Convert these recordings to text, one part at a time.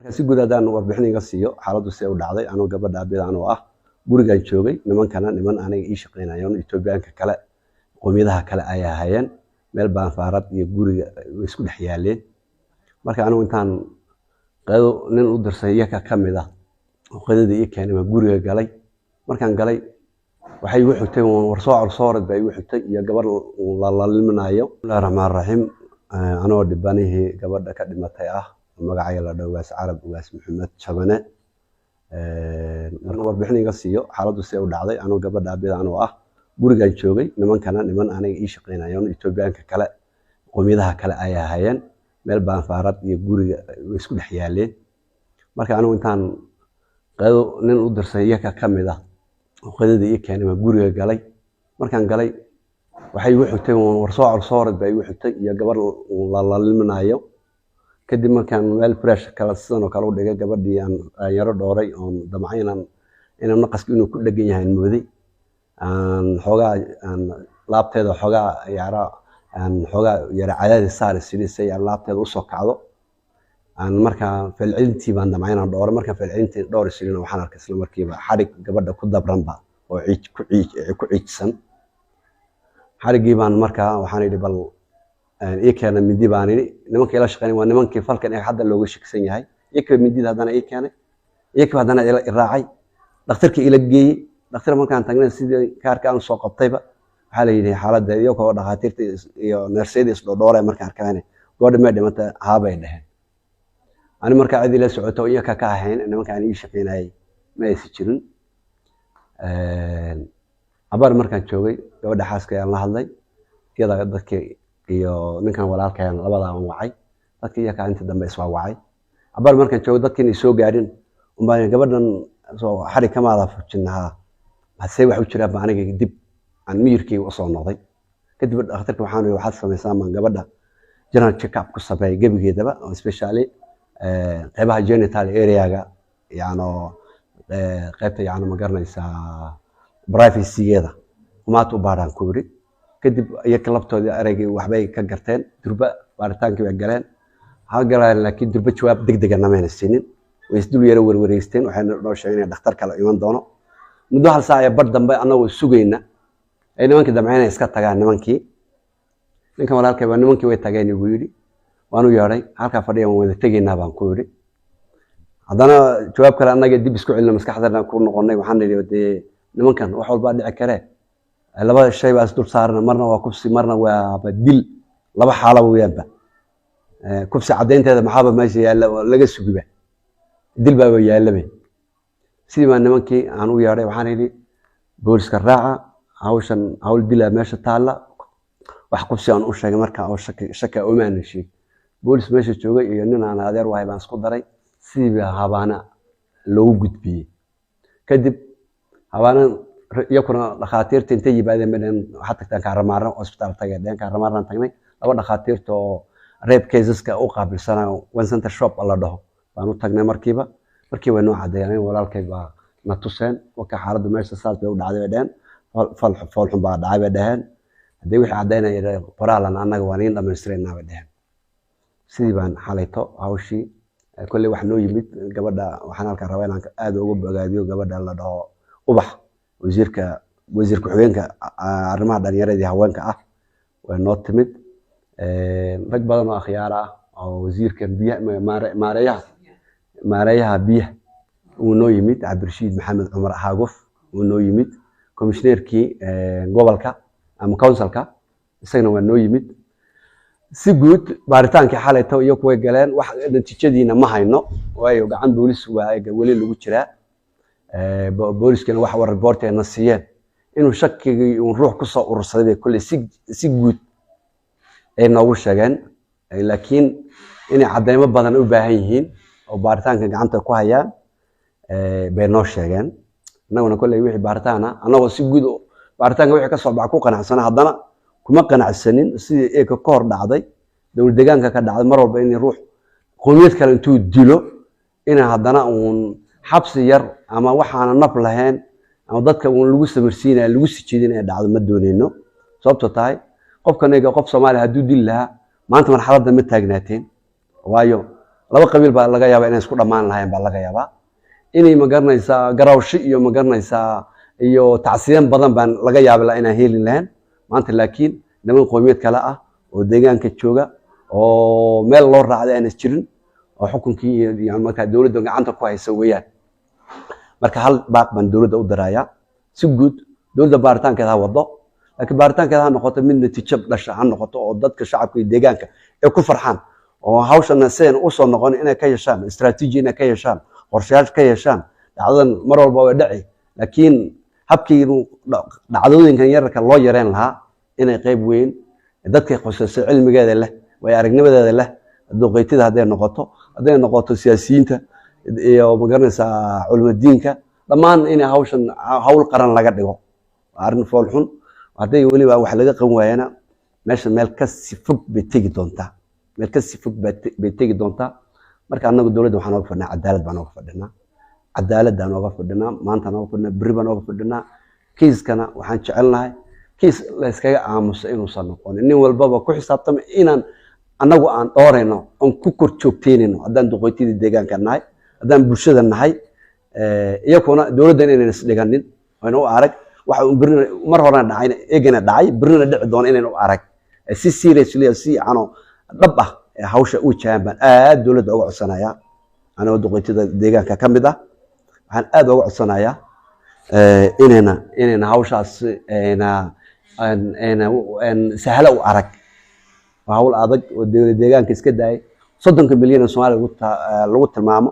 Marka si guud haddaan warbixin iga siiyo xaaladdu see u dhacday, anuu gabadha aabida anoo ah gurigaan joogay, nimankana niman aniga ii shaqeynayoon Etoobiyaanka kale, qowmiyadaha kale ayaa hayeen. Meel baanfaarad iyo guriga way isku dhex yaaleen. Marka anigu intaan qado nin u dirsay iyaka ka mid ah oo qadada ii keenay baan guriga galay. Markaan galay waxay igu xigtay war soo cor soorad baa igu xigtay iyo gabar la laliminayo. Bismillahi raxmaan raxiim. Anoo dhibanihii gabadha ka dhimatay ah, magacayga la dhaho Ugaas Carab Ugaas Maxamed Jabane, marka warbixin iga siiyo xaaladdu see u dhacday, anuu gabadha aabida anoo ah gurigaan joogay, nimankana niman aniga ii shaqeynayoon Etoobiyaanka kale, qowmiyadaha kale ayaa hayeen. Meel baanfaarad iyo guriga way isku dhex yaaleen. Marka anigu intaan qado nin u dirsay iyaka ka mid ah oo qadada ii keenay baan guriga galay. Markaan galay waxay igu xigtay war soo cor soorad baa igu xigtay iyo gabar la laliminayo. Kadib markaan meel fresh kale sidan oo kale u dhigay gabadhii, aan yaro dhooray oon damcay inaan naqaska inuu ku dhegan yahay aan mooday, aan xoogaa aan laabteeda xoogaa yara aan xoogaa yara cadaadis saari sidii si aan laabteeda usoo kacdo. Aan markaa falcelintii baan damcay inaan dhooro. Markaan falcelintii dhowr silina, waxaan arkay isla markiiba xadhig gabadha ku dabranba oo ciij ku ciij ku ciijsan. Xadhiggii baan markaa waxaan idhi, bal ii keena mindi baan idhi. Nimanka ila shaqeynay waa nimankii falkan ee hadda looga shakisan yahay. Iyakiiba mindida haddana ii keenay, iyakiiba haddana ila raacay, dhakhtarkii ila geeyey. Dhakhtar markaan tagnay, sidii kaarka aan soo qabtayba, waxaa la yidhi xaaladda iyagoo dhakhaatiirta iyo neersayada isdhoodhooraya markaan arkeen, gabadha may dhimata haabay dheheen. Ani markaa cid ila socoto iyaka ka ahayn nimankaan ii shaqeynayay ma aysan jirin. Cabaar markaan joogay, gabadha xaaska ayaan la hadlay, iyada dadkii iyo ninkan walaalkayaan labadaa aan wacay, dadkii iyakaa inta dambe iswaawacay. Cabaar markaan joogay, dadkiina isoo gaadhin unbaan gabadhan soo xarig kamaada fujin haa, see wax u jiraan ba aniga dib aan miyirkeyga usoo noqday. Kadib dhakhtarka waxaan ihi, waxaad samaysaan baan gabadha general check up ku sameeyay gebigeedaba, oo especially qeybaha genital area-ga, yacno qeybta, yacno ma garanaysaa, privacy-geeda humaat u baadhaan ku yidhi. Kadib iyaka laftoodii ereygii waxbay ka garteen, durba baaritaankii bay galeen, ha galeen, laakiin durba jawaab degdega namayna siinin. Way isdul yaro werwareysteen, waxayna noo sheegeen inay dhakhtar kale iman doono. Muddo hal saac iyo bar dambe annagoo sugayna ay nimankii damceen inay iska tagaan. Nimankii, ninkan walaalkay baa nimankii way tageen igu yidhi. Waan u yeedhay, halkaa fadhiya, waan wada tegaynaa baan ku yidhi. Haddana jawaab kale annaga dib isku celino, maskaxdana ku noqonnay. Waxaan nidhi, dee nimankan wax walbaa dhici karee, laba shay baa isdul saarana, marna waa kufsi, marna waaba dil, laba xaalo weeyaanba. Kufsi caddaynteeda maxaaba meesha yaalla oo laga sugiba? Dil baaba yaallaba. Sidii baa nimankii aan u yeedhay, waxaan idhi, booliska raaca, hawshan hawl dilaa meesha taalla. Wax kufsi aan u sheegay marka oo shaki shaka omaana sheeg. Boolis meesha joogay iyo nin aan adeer wahay baan isku daray. Sidii baa Habaana loogu gudbiyey. Kadib Habaana iyakuna dhakhaatiirta intay yimaadeen bay dhaheen, waxaad tagtaan Kaaramaarna hospital tagay dheheen. Kaaramaarnaan tagnay, laba dhakhaatiirta oo rape caseska u qaabilsanayo, one center shop la dhaho, baan u tagnay. Markiiba noo caddeeyeen, walaalkay baa na tuseen waka xaaladdu meesha saas bay u dhacday bay dheheen, fal foolxun baa dhacay bay dheheen. Haddii wixii caddaynaya qoraalan annaga waan iin dhamaystiraynaa bay dheheen. Sidii baan xalayto hawshii kolley wax noo yimid gabadha. Waxaan halkan rabaa inaan aad uga bogaadiyo gabadha la dhaho Ubax, wasiirka, wasiir ku-xigeenka arrimaha dhalinyarada iyo haweenka ah, way noo timid. Rag badan oo akhyaar ah oo wasiirka biyaha, maareeyaha biyaha uu noo yimid, Cabdirashiid Maxamed Cumar Xaaguf uu noo yimid, komishineerkii gobolka ama councilka isagana waa noo yimid. Si guud baaritaankii xalayto iyo kuway galeen, wax natiijadiina ma hayno, waayo gacan boolis waa weli lagu jiraa. Booliskana wax war report na siiyeen inuu shakigii uun ruux kusoo urursaday bay kolley si guud ay noogu sheegeen, laakiin inay caddeymo badan u baahan yihiin oo baaritaanka gacanta ku hayaan bay noo sheegeen. Annaguna kolley wixii baaritaan ah, annagoo si guud baaritaanka wixii ka soo baxa ku qanacsana, haddana kuma qanacsanin sidii eeka ka hor dhacday, dowlad deegaanka ka dhacday, mar walba in ruux qowmiyad kale intuu dilo ina haddana uun xabsi yar ama waxaana naf lahayn ama dadka uun lagu samirsiinaya lagu sijeedinaya dhacdo ma dooneyno. Sababto tahay, qofkan eega qof Soomaaliya hadduu dili lahaa, maanta marxaladda ma taagnaateen, waayo Laba qabiil baa laga yaabaa inay isku dhammaan lahayn baa laga yaabaa inay, ma garanaysaa, garawshi iyo, ma garanaysaa, iyo tacsiyan badan baan laga yaabi lahaa inaan heli lahayn maanta. Laakiin niman qowmiyad kale ah oo deegaanka jooga oo meel loo raacday aan is jirin oo xukunkii iyo markaa dowladda gacanta ku haysa weeyaan. Marka hal baaq baan dowladda u dirayaa si guud: dowladda baaritaankeeda ha wado, laakiin baaritaankeeda ha noqoto mid natiijo dhasha ha noqoto oo dadka shacabka iyo deegaanka ay ku farxaan, oo hawshana sidan usoo noqon inay ka yeeshaan istaraatiiji, inay ka yeeshaan qorshayaal ka yeeshaan. Dhacdadan mar walba way dhici, laakiin habkii dhacdooyinkan yararka loo yareen lahaa inay qayb weyn dadkay khusayso, cilmigeeda leh, way aragnimadeeda leh, duqeytida hadday noqoto siyaasiyiinta iyo, magaranaysaa, culimadiinka dhammaan, inay hawshan hawl qaran laga dhigo. Waa arrin fool xun. Hadday weliba wax laga qaban waayana, meesha meel kasi fog bay tegi doontaa, meel kasi fog bay tegi doontaa. Marka annagu dowladda waxaan ooga fadhinaa cadaalad baan ooga fadhinaa, cadaaladaan ooga fadhinaa, maantaan ooga fadhinaa, berri baan ooga fadhinaa. Kiiskana waxaan jecelnahay kiis la iskaga aamuso inuusan noqonin. Nin walbaba ku xisaabtama inaan annagu aan dhoorayno oon ku kor joogteynayno, haddaan duqoytidii deegaanka nahay, haddaan bulshada nahay, iyakuna dowladdan inayna isdhiganin ayna u arag waxa uu berrina mar horena dhacayna, eegana dhacay, berrina dhici doona inayna u arag, si seriously, si yacno dhab ah ee hawsha u wajahaan baan aad dowladda uga codsanayaa. Anigoo duqoytida deegaanka ka mid ah, waxaan aad uga codsanayaa inayna hawshaas ayna ayna sahlo u arag. Waa hawl adag oo dowlad deegaanka iska daayay, 30-ka milyan oo Soomaaliya lagu tilmaamo.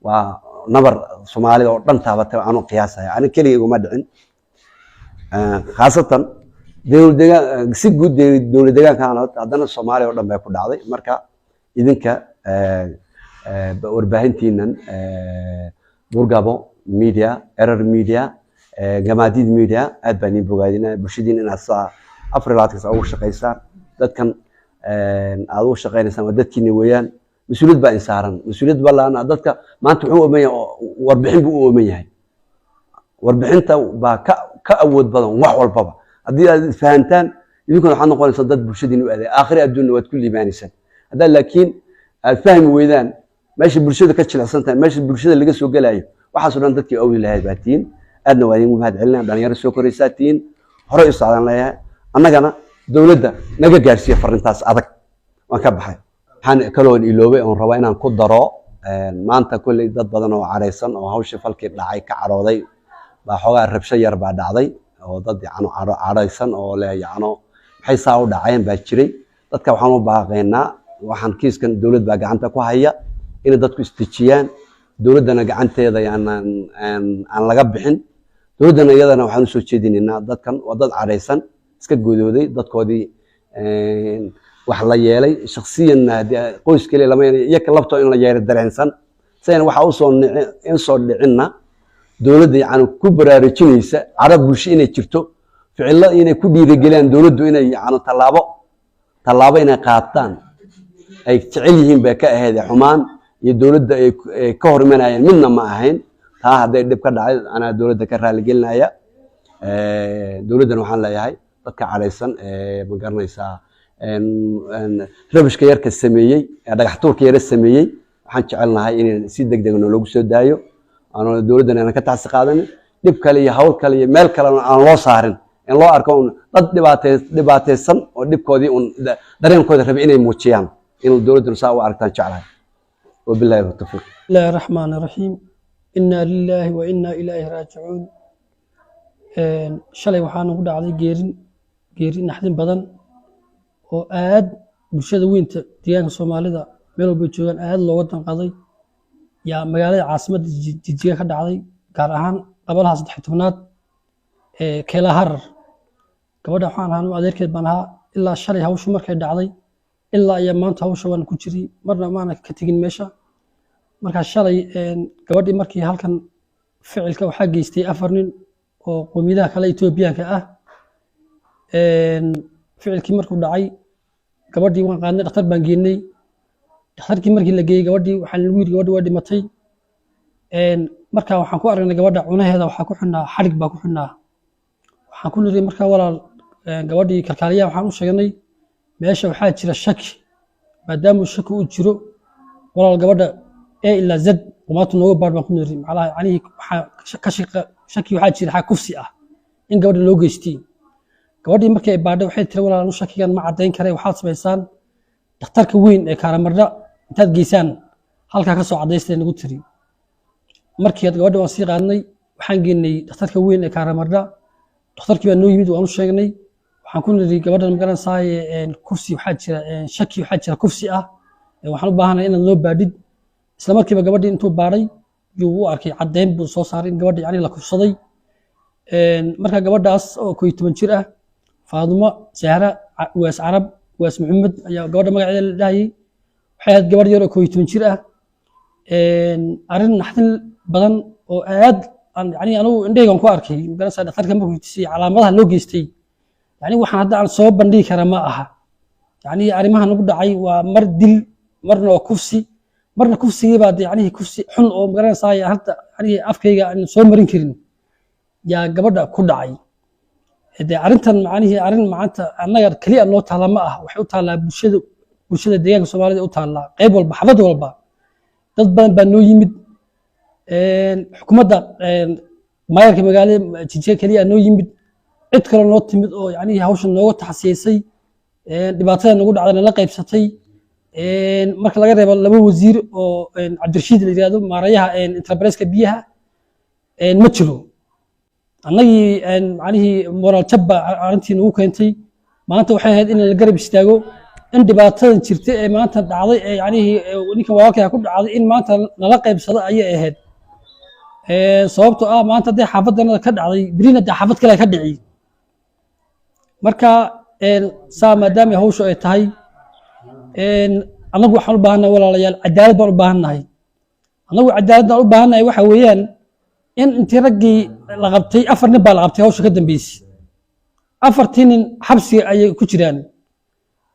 Waa nabar Soomaalida oo dhan taabatay aanu qiyaasaya. Ani keligay iguma dhicin, khaasatan dowlad deegaan, si guud dowlad deegaanka, haddana Soomaaliya oo dhan bay ku dhacday. Marka idinka warbaahintiinan Burgabo Media, Erer Media, Gamaadiid Media, aad baan idiin bogaadinaya bulshadiin inaad saa 24 saa ugu shaqaysaan. Dadkan aad ugu shaqaynaysaan waa dadkiina weeyaan. Mas-uuliyad baa in saaran, mas-uuliyad baa laan. Dadka maanta wuxuu ooman yahay warbixin buu u ooman yahay. Warbixinta baa ka awood badan wax walbaba. Haddii aad fahantaan, idinkuna waxaad noqonaysaa dad bulshadiina u adeeg, aakhiri adduunna waad ku liibaanaysaan. Haddaad laakiin aad fahmi weydaan meesha bulshada ka jilicsan tahay, meesha bulshada laga soo gelayo, waxaasoo dhan dadkii awli lahayd baa tihiin. Aadna waa idinku mahad celinaya. Dhalinyaro soo koraysaa tihiin, horey u socdaan leeyahay. Annagana dowladda naga gaarsiiya farrintaas adag. Waan ka baxay. Waxaan kaloon iloobay oon rabaa inaan ku daro: maanta kolley dad badan oo caraysan oo hawshii falkii dhacay ka carooday baa xoogaa rabsho yar baa dhacday, oo dad yacno caraysan oo leh yacno maxay saa u dhaceen baa jiray. Dadka waxaan u baaqaynaa, waxaan kiiskan dowlad baa gacanta ku haya, inay dadku isdejiyaan, dowladdana gacanteeda yaanan aan laga bixin. Dowladdana iyadana waxaan usoo jeedinaynaa, dadkan waa dad cadhaysan, iska godooday, dadkoodii wax la yeelay shaksiyanna, haddii qoys keliya lama yeelay, iyaka laftoo in la yeelay dareensan, sayna waxa usoo in soo dhicinna dowladda yacni ku baraarujinaysa cadho bulsho inay jirto, ficilo inay ku dhiirigeliyaan dowladdu inay yacni tallaabo inay qaataan ay jecel yihiin bay ka ahayd. Xumaan iyo dowladda ay ka hor imanayeen midna ma ahayn. Taa hadday dhib ka dhacay, anaa dowladda ka raaligelinaya. Dowladdana waxaan leeyahay, dadka cadhaysan ee, ma garanaysaa, rabishka yarka sameeyey ee dhagax tuurka yara sameeyey, waxaan jecelnahay in si deg deg loogu soo daayo, aanu dowladdana aanan ka tacsi qaadanin, dhib kale iyo hawl kale iyo meel kalena aan loo saarin, in loo arko un dad dhibaataysan oo dhibkoodii un dareenkooda rabay inay muujiyaan, in dowladduna saa u aragtaan jeclahay. Wabillahi tawfiiq. بسم الله الرحمن الرحيم. إنا لله وإنا إليه راجعون. Shalay waxaa nagu dhacday geeri naxdin badan oo aad bulshada weynta deegaanka Soomaalida meel walba joogaan aad looga danqaday yaa magaalada caasimadda Jigjiga ka dhacday, gaar ahaan qabalaha 13aad ee Keela Harar. Gabadha waxaan ahaa adeerkeed baan ahaa. Ilaa shalay hawshu markay dhacday ilaa iyo maanta hawsha waan ku jiray, marna maana ka tegin meesha. Marka shalay gabadhii markii halkan ficilka waxaa geystay afar nin oo qowmiyadaha kale Etoobiyaanka ah. Ficilkii markuu dhacay, gabadhii waan qaadnay, dhakhtar baan geynay. Dhakhtarkii markii la geeyey gabadhii, waxaa lagu yidhi gabadhii waa dhimatay. Marka waxaan ku aragnay gabadha cunaheeda waxaa ku xidhnaa xadhig baa ku xidhnaa. Waxaan ku niri markaa, walaal, gabadhii kalkaaliyaha waxaan u sheegnay meesha waxaa jira shaki, maadaama uu shaki u jiro. Walaal, gabadha A ilaa Z qumaatu nooga baar baan ku niri. Macnaha yacnihii waxaa ka shaqa shaki waxaa jira xag kufsi ah in gabadha loo geystay. Gabadhii markii ay baadhay waxay tiri: "Walaal, anu shakigan ma caddayn karay. Waxaad samaysaan dhakhtarka weyn ee Kaaramardha intaad geysaan, halkaa ka soo caddaystay," nagu tiri. Markii gabadha waan sii qaadnay, waxaan geynay dhakhtarka weyn ee Kaaramardha. Dhakhtarkii baa noo yimid, waan u sheegnay. Waxaan ku niri: "Gabadhan magaranaysaay kufsi waxaa jira, shaki waxaa jira kufsi ah, waxaan u baahanahay inaad noo baadhid." Isla markiiba gabadhii intuu baadhay yuu u arkay, caddeyn buu soo saaray in gabadha yacni la kufsaday. Marka gabadhaas oo 11 jir ah, Faadumo Sahra Waas Carab Waas Maxamed ayaa gabadha magaceeda la dhahayay. Waxay ahayd gabadh yar oo 11 jir ah. Arrin naxdin badan oo aad aan yani anigu indhahaygan ku arkay, magaranaysaa, dhakhtarka markuu tusiyey calaamadaha loo geystay, yani waxaan hadda aan soo bandhigi kara ma aha. Yani arrimaha nagu dhacay waa mar dil, marna waa kufsi, marna kufsigii baa de yani kufsi xun oo magaranaysaa hadda yani afkayga aan soo marin karin yaa gabadha ku dhacay. De arrintan macnihii arrin maanta annaga keliya noo taala ma ah, waxay u taallaa bulshada deegaanka Soomaalida u taallaa, qayb walba, xafad walba. Dad badan baa noo yimid, xukuumadda, maayarka magaalada Jigjiga keliya noo yimid. Cid kale noo timid oo yacnihii hawshan nooga taxsiyeysay, dhibaatada nagu dhacdana la qaybsatay, marka laga reebo laba wasiir oo Cabdirashiid la yirahdo, maarayaha enterprise-ka biyaha, ma jiro. Annagii macnihii moral jab baa arrintii nagu keentay. Maanta waxay ahayd in la garab istaago, in dhibaatadan jirta ee maanta dhacday ee yacnihii ninkan walaalkay ku dhacday in maanta nala qaybsado ayay ahayd. Sababtoo ah maanta hadday xaafadanada ka dhacday, berina dee xaafad kale ka dhici. Marka saa maadaama hawshu ay tahay, annagu waxaan u baahannahay, walaalayaal, cadaalad baan u baahannahay. Annagu cadaalad baan u baahannahay. Waxa weeyaan in intii raggii la qabtay, afar nin baa la qabtay hawsha ka dambeysay, afartii nin xabsiga ayay ku jiraan.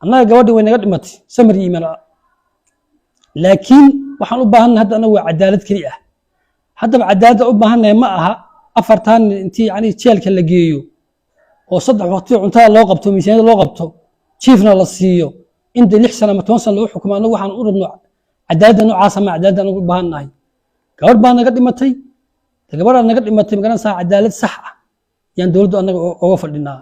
Annaga gabadhii way naga dhimatay, samir iyo iimaan, laakiin waxaan u baahannahay hadda annagu waa cadaalad keli ah. Haddaba cadaaladda u baahannahay ma aha afartan nin intii yani jeelka la geeyo oo 3 waqti cuntada loo qabto, miisaaniyada loo qabto, jiifna la siiyo, in dee 6 sano ama 10 sano lagu xukumo. Annagu waxaan u rabno cadaaladda noocaasa ma cadaaladda anagu u baahannahay. Gabadh baa naga dhimatay, gabadhaa naga dhimatay, magaranaysaa, cadaalad sax ah yaan dowladdu annaga oga fadhinaa.